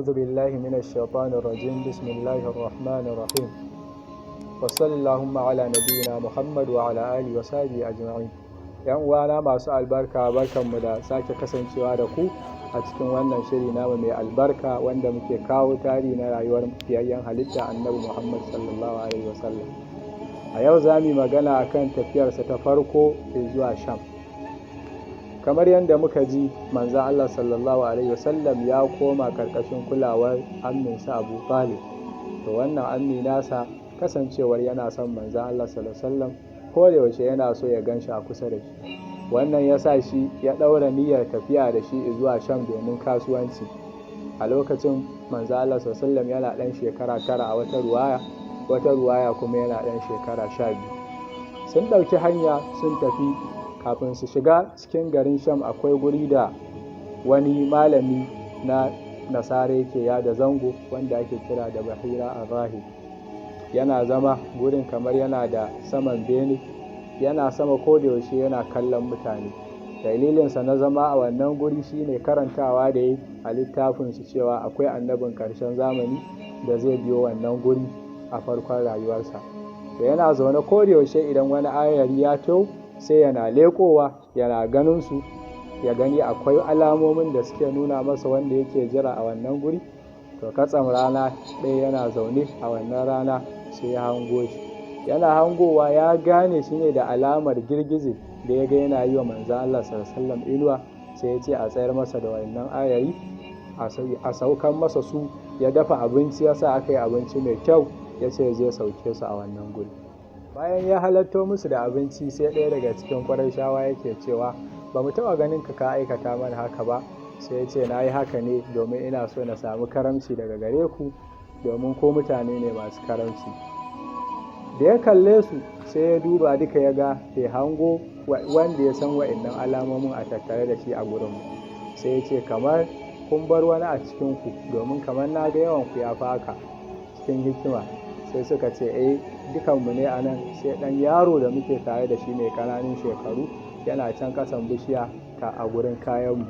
أعوذ بالله من الشيطان الرجيم. بسم الله الرحمن الرحيم، وصلى اللهم على نبينا محمد وعلى آله وصحبه أجمعين. Yan uwana masu albarka, barkanmu da sake kasancewa da ku a cikin wannan shiri namu mai albarka, wanda muke kawo tarihi na rayuwar fiyayyen halitta, Annabi Muhammad sallallahu alaihi wasallam. A yau za mu yi magana akan tafiyarsa ta farko zuwa Sham. Kamar yadda muka ji, manzon Allah sallallahu alaihi wasallam ya koma karkashin kulawar amminsa Abu Talib. To, wannan ammi nasa, kasancewar yana son manzon Allah sallallahu alaihi wasallam, ko da yaushe yana so ya gan shi a kusa da shi. Wannan ya sa shi ya ɗaura niyyar tafiya da shi zuwa Sham domin kasuwanci. A lokacin manzon Allah sallallahu alaihi wasallam yana ɗan shekara 9 a wata ruwaya, wata ruwaya kuma yana ɗan shekara 12. Sun ɗauki hanya sun tafi. Kafin su shiga cikin garin Sham, akwai guri da wani malami na Nasara yake yada zango, wanda ake kira da Bahira Arrahib. Yana zama gurin kamar yana da saman bene, yana sama, ko da yaushe yana kallon mutane. Dalilinsa na zama a wannan guri shine karantawa da yi a littafinsu cewa akwai annabin ƙarshen zamani da zai biyo wannan guri a farkon rayuwarsa. Da yana zaune, ko da yaushe idan wani ayari ya taho, sai yana leƙowa yana ganin su, ya gani akwai alamomin da suke nuna masa wanda yake jira a wannan guri. To, katsam rana ɗaya yana zaune a wannan rana, sai ya hango shi. Yana hangowa, ya gane shi ne da alamar girgije da ya ga yana yi wa manzon Allah sallallahu alaihi wasallam inuwa. Sai ya ce a tsayar masa da wannan ayari, a saukan masa su. Ya dafa abinci, ya sa aka yi abinci mai kyau, ya ce zai sauke su a wannan guri. Bayan ya halatto musu da abinci, sai ɗaya daga cikin Ƙurayshawa yake cewa, "Ba mu taɓa ganin ka ka aikata mana haka ba." Sai ya ce, "Na yi haka ne domin ina so na samu karamci daga gare ku, domin ko mutane ne masu karamci." Da ya kalle su, sai ya duba duka, ya ga bai hango wanda ya san wa'innan alamomin a tattare da shi a gurin. Sai ya ce, "Kamar kun bar wani a cikinku, domin kamar na ga yawanku ya fi haka." Cikin hikima sai suka ce, "Eh, dukanmu ne a nan, sai ɗan yaro da muke tare da shi mai ƙananan shekaru, yana can ƙasan bishiya ta a gurin kayanmu."